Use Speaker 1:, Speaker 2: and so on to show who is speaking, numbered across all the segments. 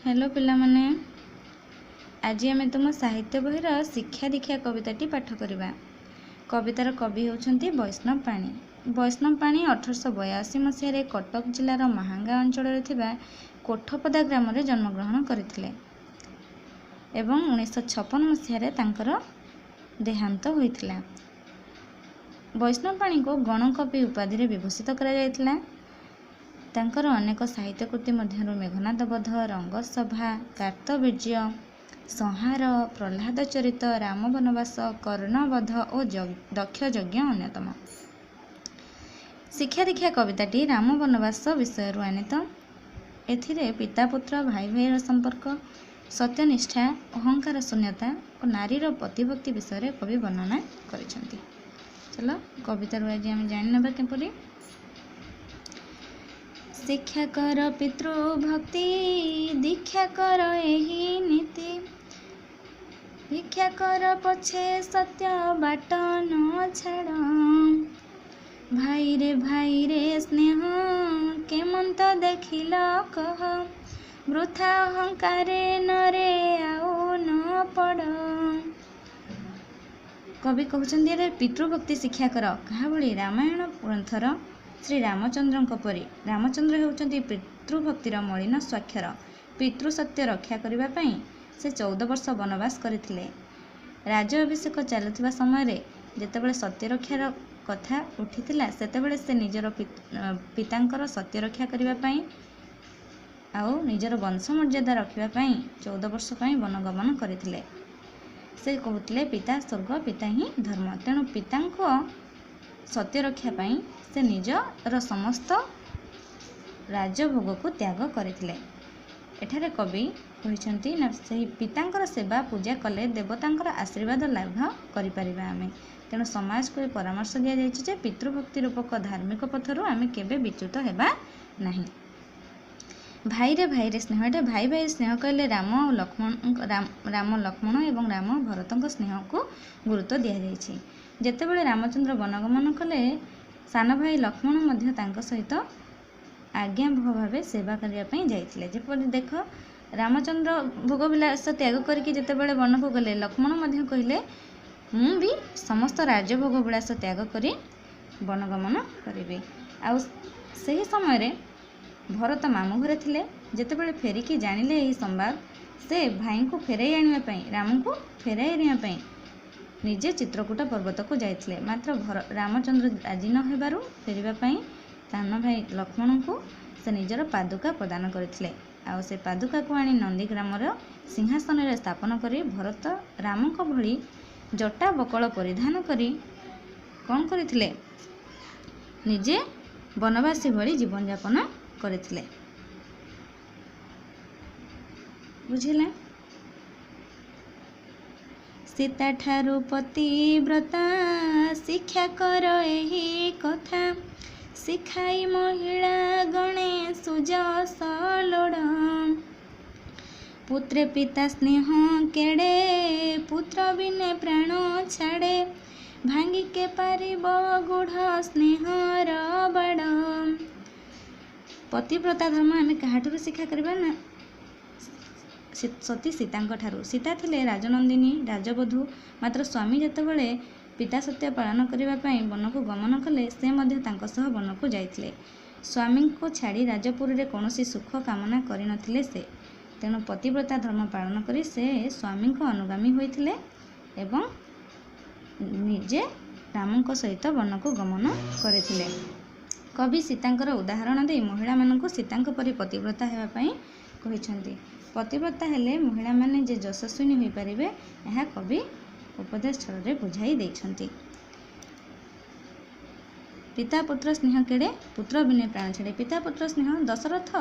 Speaker 1: Hello ପିଲାମାନେ, ଆଜି ଆମେ ତୁମ ସାହିତ୍ୟ ବହିର ଶିକ୍ଷା ଦୀକ୍ଷା କବିତାଟି ପାଠ କରିବା। କବିତାର କବି ହେଉଛନ୍ତି ବୈଷ୍ଣବ ପାଣି। ବୈଷ୍ଣବ ପାଣି 1882 ମସିହାରେ କଟକ ଜିଲ୍ଲାର ମାହାଙ୍ଗା ଅଞ୍ଚଳରେ ଥିବା କୋଠପଦା ଗ୍ରାମରେ ଜନ୍ମଗ୍ରହଣ କରିଥିଲେ ଏବଂ 1956 ମସିହାରେ ତାଙ୍କର ଦେହାନ୍ତ ହୋଇଥିଲା। ବୈଷ୍ଣବ ପାଣିଙ୍କୁ ଗଣକବି ଉପାଧିରେ ବିଭୂଷିତ କରାଯାଇଥିଲା। ତାଙ୍କର ଅନେକ ସାହିତ୍ୟକୃତି ମଧ୍ୟରୁ ମେଘନାଦ ବଧ, ରଙ୍ଗସଭା, କାର୍ତ୍ତବୀର୍ଯ୍ୟ, ସଂହାର, ପ୍ରହ୍ଲାଦ ଚରିତ, ରାମ ବନବାସ, କର୍ଣ୍ଣବଧ ଓ ଦକ୍ଷ ଯଜ୍ଞ ଅନ୍ୟତମ। ଶିକ୍ଷା ଦୀକ୍ଷା କବିତାଟି ରାମ ବନବାସ ବିଷୟରୁ ଆନିତ। ଏଥିରେ ପିତା ପୁତ୍ର, ଭାଇ ଭାଇର ସମ୍ପର୍କ, ସତ୍ୟନିଷ୍ଠା, ଅହଙ୍କାର ଶୂନ୍ୟତା ଓ ନାରୀର ପତିଭକ୍ତି ବିଷୟରେ କବି ବର୍ଣ୍ଣନା କରିଛନ୍ତି। ଚାଲ, କବିତାରୁ ଆଜି ଆମେ ଜାଣିନେବା କିପରି। ଶିକ୍ଷା କର ପିତୃଭକ୍ତି, ଦୀକ୍ଷା କର ଏହି ନୀତି, ଭିକ୍ଷା କର ପଛେ ସତ୍ୟ ବାଟ ନ ଛାଡ଼। ଭାଇରେ ଭାଇରେ ସ୍ନେହ କେମନ୍ତ ଦେଖିଲ କହ, ବୃଥା ଅହଙ୍କାରେ ନରେ ଆଉ ନ ପଡ଼। କବି କହୁଛନ୍ତି, ଆରେ ପିତୃଭକ୍ତି ଶିକ୍ଷା କର। କାହା ଭଳି? ରାମାୟଣ ଗ୍ରନ୍ଥର ଶ୍ରୀ ରାମଚନ୍ଦ୍ରଙ୍କ ପରି। ରାମଚନ୍ଦ୍ର ହେଉଛନ୍ତି ପିତୃଭକ୍ତିର ମଳିନ ସ୍ୱାକ୍ଷର। ପିତୃସତ୍ୟ ରକ୍ଷା କରିବା ପାଇଁ ସେ 14 ବର୍ଷ ବନବାସ କରିଥିଲେ। ରାଜ ଅଭିଷେକ ଚାଲୁଥିବା ସମୟରେ ଯେତେବେଳେ ସତ୍ୟରକ୍ଷାର କଥା ଉଠିଥିଲା, ସେତେବେଳେ ସେ ନିଜର ପିତାଙ୍କର ସତ୍ୟ ରକ୍ଷା କରିବା ପାଇଁ ଆଉ ନିଜର ବଂଶ ମର୍ଯ୍ୟାଦା ରଖିବା ପାଇଁ 14 ବର୍ଷ ପାଇଁ ବନଗମନ କରିଥିଲେ। ସେ କହୁଥିଲେ, ପିତା ସ୍ୱର୍ଗ, ପିତା ହିଁ ଧର୍ମ। ତେଣୁ ପିତାଙ୍କ ସତ୍ୟ ରକ୍ଷା ପାଇଁ ସେ ନିଜର ସମସ୍ତ ରାଜଭୋଗକୁ ତ୍ୟାଗ କରିଥିଲେ। ଏଠାରେ କବି କହିଛନ୍ତି ନା, ସେହି ପିତାଙ୍କର ସେବା ପୂଜା କଲେ ଦେବତାଙ୍କର ଆଶୀର୍ବାଦ ଲାଭ କରିପାରିବା ଆମେ। ତେଣୁ ସମାଜକୁ ଏ ପରାମର୍ଶ ଦିଆଯାଇଛି ଯେ ପିତୃଭକ୍ତି ରୂପକ ଧାର୍ମିକ ପଥରୁ ଆମେ କେବେ ବିଚ୍ୟୁତ ହେବା ନାହିଁ। ଭାଇରେ ଭାଇରେ ସ୍ନେହ। ଏଟା ଭାଇ ଭାଇ ସ୍ନେହ କହିଲେ ରାମ ଆଉ ଲକ୍ଷ୍ମଣ, ରାମ ଲକ୍ଷ୍ମଣ ଏବଂ ରାମ ଭରତଙ୍କ ସ୍ନେହକୁ ଗୁରୁତ୍ୱ ଦିଆଯାଇଛି। ଯେତେବେଳେ ରାମଚନ୍ଦ୍ର ବନଗମନ କଲେ, ସାନ ଭାଇ ଲକ୍ଷ୍ମଣ ମଧ୍ୟ ତାଙ୍କ ସହିତ ଆଜ୍ଞାବହ ଭାବେ ସେବା କରିବା ପାଇଁ ଯାଇଥିଲେ। ଯେପରି ଦେଖ, ରାମଚନ୍ଦ୍ର ଭୋଗବିଳାସ ତ୍ୟାଗ କରିକି ଯେତେବେଳେ ବନକୁ ଗଲେ, ଲକ୍ଷ୍ମଣ ମଧ୍ୟ କହିଲେ, ମୁଁ ବି ସମସ୍ତ ରାଜଭୋଗ ବିଳାସ ତ୍ୟାଗ କରି ବନଗମନ କରିବି। ଆଉ ସେହି ସମୟରେ ଭରତ ମାମୁଁ ଘରେ ଥିଲେ। ଯେତେବେଳେ ଫେରିକି ଜାଣିଲେ ଏହି ସମ୍ବାଦ, ସେ ଭାଇଙ୍କୁ ଫେରାଇ ଆଣିବା ପାଇଁ, ରାମଙ୍କୁ ଫେରାଇ ଆଣିବା ପାଇଁ ନିଜେ ଚିତ୍ରକୂଟ ପର୍ବତକୁ ଯାଇଥିଲେ। ମାତ୍ର ରାମଚନ୍ଦ୍ର ରାଜି ନ ହେବାରୁ ଫେରିବା ପାଇଁ ସାନ ଭାଇ ଲକ୍ଷ୍ମଣଙ୍କୁ ସେ ନିଜର ପାଦୁକା ପ୍ରଦାନ କରିଥିଲେ। ଆଉ ସେ ପାଦୁକାକୁ ଆଣି ନନ୍ଦୀଗ୍ରାମର ସିଂହାସନରେ ସ୍ଥାପନ କରି ଭରତ ରାମଙ୍କ ଭଳି ଜଟା ବକଳ ପରିଧାନ କରି କ'ଣ କରିଥିଲେ? ନିଜେ ବନବାସୀ ଭଳି ଜୀବନଯାପନ କରିଥିଲେ। ବୁଝିଲା? ସୀତା ଠାରୁ ପତିବ୍ରତା ଶିକ୍ଷା କର ଏହି କଥା, ଶିଖାଇ ମହିଳା ଗଣେ ସୁଯଶ ଲୋଡ଼। ପୁତ୍ରେ ପିତା ସ୍ନେହ କେଡ଼େ, ପୁତ୍ର ବିନେ ପ୍ରାଣ ଛାଡ଼େ, ଭାଙ୍ଗିକେ ପାରିବ ଗୂଢ଼ ସ୍ନେହର ବାଡ଼। ପତିବ୍ରତା ଧର୍ମ ଆମେ କାହାଠାରୁ ଶିକ୍ଷା କରିବା ନା, ସତୀ ସୀତାଙ୍କ ଠାରୁ। ସୀତା ଥିଲେ ରାଜନନ୍ଦିନୀ, ରାଜବଧୂ। ମାତ୍ର ସ୍ୱାମୀ ଯେତେବେଳେ ପିତା ସତ୍ୟ ପାଳନ କରିବା ପାଇଁ ବନକୁ ଗମନ କଲେ, ସେ ମଧ୍ୟ ତାଙ୍କ ସହ ବନକୁ ଯାଇଥିଲେ। ସ୍ୱାମୀଙ୍କୁ ଛାଡ଼ି ରାଜପୁରୀରେ କୌଣସି ସୁଖ କାମନା କରିନଥିଲେ ସେ। ତେଣୁ ପତିବ୍ରତା ଧର୍ମ ପାଳନ କରି ସେ ସ୍ୱାମୀଙ୍କ ଅନୁଗାମୀ ହୋଇଥିଲେ ଏବଂ ନିଜେ ରାମଙ୍କ ସହିତ ବନକୁ ଗମନ କରିଥିଲେ। କବି ସୀତାଙ୍କର ଉଦାହରଣ ଦେଇ ମହିଳାମାନଙ୍କୁ ସୀତାଙ୍କ ପରି ପତିବ୍ରତା ହେବା ପାଇଁ କହିଛନ୍ତି। ପତିବ୍ରତା ହେଲେ ମହିଳାମାନେ ଯେ ଯଶସ୍ୱିନୀ ହୋଇପାରିବେ, ଏହା କବି ଉପଦେଶ ଛଳରେ ବୁଝାଇ ଦେଇଛନ୍ତି। ପିତା ପୁତ୍ର ସ୍ନେହ କେଡ଼େ, ପୁତ୍ର ବିନେ ପ୍ରାଣ ଛାଡ଼େ। ପିତା ପୁତ୍ର ସ୍ନେହ, ଦଶରଥ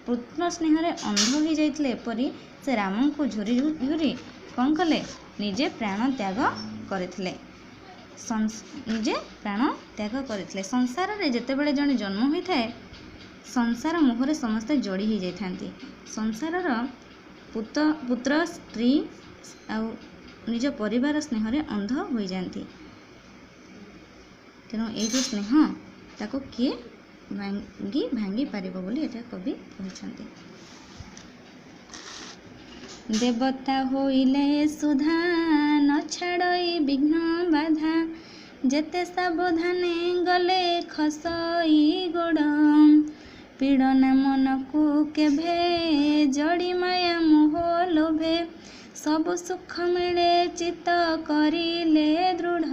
Speaker 1: ପୁତ୍ର ସ୍ନେହରେ ଅନ୍ଧ ହୋଇଯାଇଥିଲେ। ଏପରି ସେ ରାମଙ୍କୁ ଝୁରି ଝୁରି କ'ଣ କଲେ? ନିଜେ ପ୍ରାଣ ତ୍ୟାଗ କରିଥିଲେ, ନିଜେ ପ୍ରାଣ ତ୍ୟାଗ କରିଥିଲେ। ସଂସାରରେ ଯେତେବେଳେ ଜଣେ ଜନ୍ମ ହୋଇଥାଏ, ସଂସାର ମୋହରେ ସମସ୍ତେ ଯୋଡ଼ି ହୋଇଯାଇଥାନ୍ତି। ସଂସାରର ପୁତ୍ର, ସ୍ତ୍ରୀ ଆଉ ନିଜ ପରିବାର ସ୍ନେହରେ ଅନ୍ଧ ହୋଇଯାଆନ୍ତି। ତେଣୁ ଏଇ ଯେଉଁ ସ୍ନେହ, ତାକୁ କିଏ ଭାଙ୍ଗି ପାରିବ ବୋଲି ଏଟା କବି କହିଛନ୍ତି। ଦେବତା ହୋଇଲେ ସୁଧା ନ ଛାଡ଼ଇ ବିଘ୍ନ ବାଧା, ଯେତେ ସାବଧାନେ ଗଲେ ଖସଇ ଗୋଡ଼। ପୀଡ଼ନା ମନକୁ କେଭେ ଜଡ଼ି ମାୟା ମୋହ ଲୋଭେ, ସବୁ ସୁଖ ମିଳେ ଚିତ୍ତ କରିଲେ ଦୃଢ଼।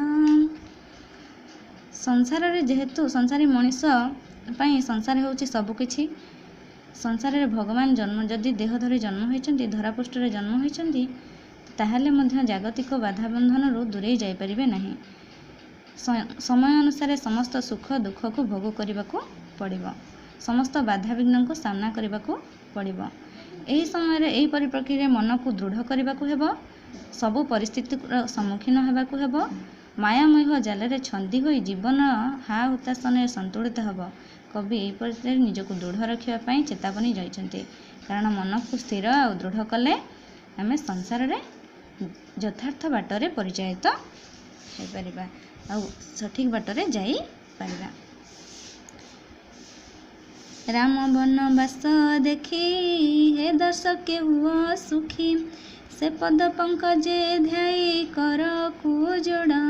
Speaker 1: ସଂସାରରେ ଯେହେତୁ ସଂସାରୀ ମଣିଷ ପାଇଁ ସଂସାର ହେଉଛି ସବୁକିଛି। ସଂସାରରେ ଭଗବାନ ଜନ୍ମ ଯଦି ଦେହ ଧରି ଜନ୍ମ ହୋଇଛନ୍ତି, ଧରାପୃଷ୍ଠରେ ଜନ୍ମ ହୋଇଛନ୍ତି, ତାହେଲେ ମଧ୍ୟ ଜାଗତିକ ବାଧାବନ୍ଧନରୁ ଦୂରେଇ ଯାଇପାରିବେ ନାହିଁ। ସମୟ ଅନୁସାରେ ସମସ୍ତ ସୁଖ ଦୁଃଖକୁ ଭୋଗ କରିବାକୁ ପଡ଼ିବ, ସମସ୍ତ ବାଧାବିଘ୍ନକୁ ସାମ୍ନା କରିବାକୁ ପଡ଼ିବ। ଏହି ସମୟରେ, ଏହି ପରିପ୍ରେକ୍ଷୀରେ ମନକୁ ଦୃଢ଼ କରିବାକୁ ହେବ, ସବୁ ପରିସ୍ଥିତିର ସମ୍ମୁଖୀନ ହେବାକୁ ହେବ। ମାୟାମୋହ ଜାଲରେ ଛନ୍ଦି ହୋଇ ଜୀବନ ହା ହୁତାଶନରେ ସନ୍ତୁଳିତ ହେବ। କବି ଏହି ପରିସ୍ଥିତିରେ ନିଜକୁ ଦୃଢ଼ ରଖିବା ପାଇଁ ଚେତାବନୀ ଦେଇଛନ୍ତି, କାରଣ ମନକୁ ସ୍ଥିର ଆଉ ଦୃଢ଼ କଲେ ଆମେ ସଂସାରରେ ଯଥାର୍ଥ ବାଟରେ ପରିଚାଳିତ ହୋଇପାରିବା ଆଉ ସଠିକ୍ ବାଟରେ ଯାଇପାରିବା। ରାମ ବନବାସ ଦେଖି ହେ ଦର୍ଶକେ ହୁଅ ସୁଖୀ, ସେ ପଦ ପଙ୍କଜେ ଧ୍ୟାଇ କରକୁ ଯୋଡ଼।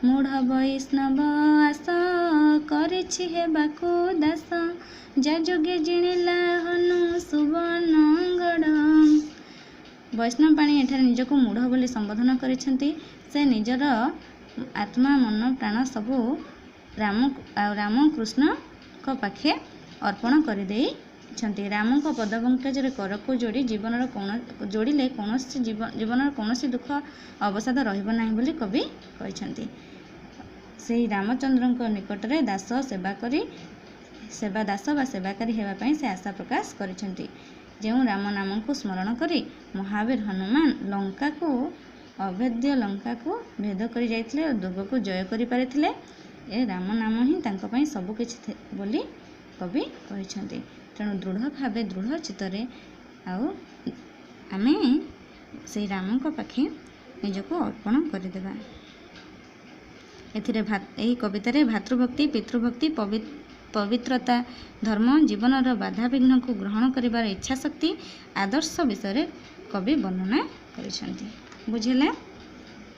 Speaker 1: ମୂଢ଼ ବୈଷ୍ଣବ ଆସ କରିଛି ହେବାକୁ ଦାସ, ଯା ଯୋଗେ ଜିଣିଲା ହନୁ ସୁବର୍ଣ୍ଣଗଡ଼। ବୈଷ୍ଣବ ପାଣି ଏଠାରେ ନିଜକୁ ମୂଢ଼ ବୋଲି ସମ୍ବୋଧନ କରିଛନ୍ତି। ସେ ନିଜର ଆତ୍ମା, ମନ, ପ୍ରାଣ ସବୁ ରାମ ଆଉ ରାମ କୃଷ୍ଣଙ୍କ ପାଖେ ଅର୍ପଣ କରିଦେଇଛନ୍ତି। ରାମଙ୍କ ପଦପଙ୍କଜରେ କରକୁ ଯୋଡ଼ି ଜୀବନର ଯୋଡ଼ିଲେ କୌଣସି ଜୀବନର କୌଣସି ଦୁଃଖ ଅବସାଦ ରହିବ ନାହିଁ ବୋଲି କବି କହିଛନ୍ତି। ସେଇ ରାମଚନ୍ଦ୍ରଙ୍କ ନିକଟରେ ଦାସ ସେବା କରି ସେବା ଦାସ ବା ସେବାକାରୀ ହେବା ପାଇଁ ସେ ଆଶା ପ୍ରକାଶ କରିଛନ୍ତି। ଯେଉଁ ରାମ ନାମକୁ ସ୍ମରଣ କରି ମହାବୀର ହନୁମାନ ଲଙ୍କାକୁ, ଅଭେଦ୍ୟ ଲଙ୍କାକୁ ଭେଦ କରି ଯାଇଥିଲେ ଓ ଦୁର୍ଗକୁ ଜୟ କରିପାରିଥିଲେ, ଏ ରାମ ନାମ ହିଁ ତାଙ୍କ ପାଇଁ ସବୁକିଛି ବୋଲି କବି କହିଛନ୍ତି। ତେଣୁ ଦୃଢ଼ ଭାବେ, ଦୃଢ଼ ଚିତ୍ତରେ ଆଉ ଆମେ ସେଇ ରାମଙ୍କ ପାଖେ ନିଜକୁ ଅର୍ପଣ କରିଦେବା। ଏଥିରେ ଏହି କବିତାରେ ଭାତୃଭକ୍ତି, ପିତୃଭକ୍ତି, ପବିତ୍ରତା, ଧର୍ମ, ଜୀବନର ବାଧାବିଘ୍ନକୁ ଗ୍ରହଣ କରିବାର ଇଚ୍ଛାଶକ୍ତି, ଆଦର୍ଶ ବିଷୟରେ କବି ବର୍ଣ୍ଣନା କରିଛନ୍ତି। ବୁଝିଲା?